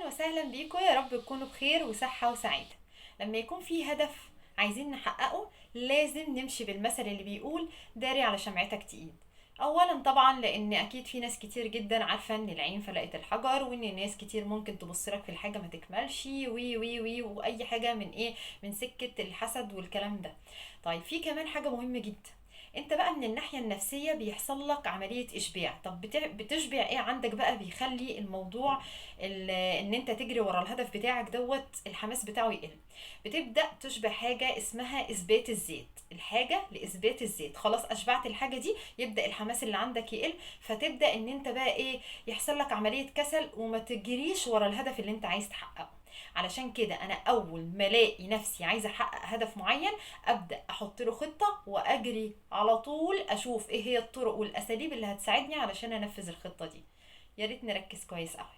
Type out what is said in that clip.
وسهلا بيكم، يا رب تكونوا بخير وصحة وسعادة. لما يكون في هدف عايزين نحققه لازم نمشي بالمثل اللي بيقول داري على شمعتك تقيد. اولا طبعا لان اكيد في ناس كتير جدا عارفة ان العين فلقت الحجر، وان ناس كتير ممكن تبص لك في الحاجة ما تكملش وي وي وي واي حاجة من ايه، من سكة الحسد والكلام ده. طيب في كمان حاجة مهمة جدا، انت بقى من الناحية النفسية بيحصل لك عملية اشباع. طب بتشبع ايه عندك بقى بيخلي الموضوع ان انت تجري ورا الهدف بتاعك دوت الحماس بتاعه يقل؟ بتبدأ تشبع حاجة اسمها اثبات الذات، الحاجة لاثبات الذات. خلاص اشبعت الحاجة دي يبدأ الحماس اللي عندك يقل، فتبدأ ان انت بقى ايه، يحصل لك عملية كسل وما تجريش ورا الهدف اللي انت عايز تحققه. علشان كده انا اول ما الاقي نفسي عايزة احقق هدف معين ابدا احط له خطه واجري على طول، اشوف ايه هي الطرق والاساليب اللي هتساعدني علشان انفذ الخطه دي. يا ريت نركز كويس قوي.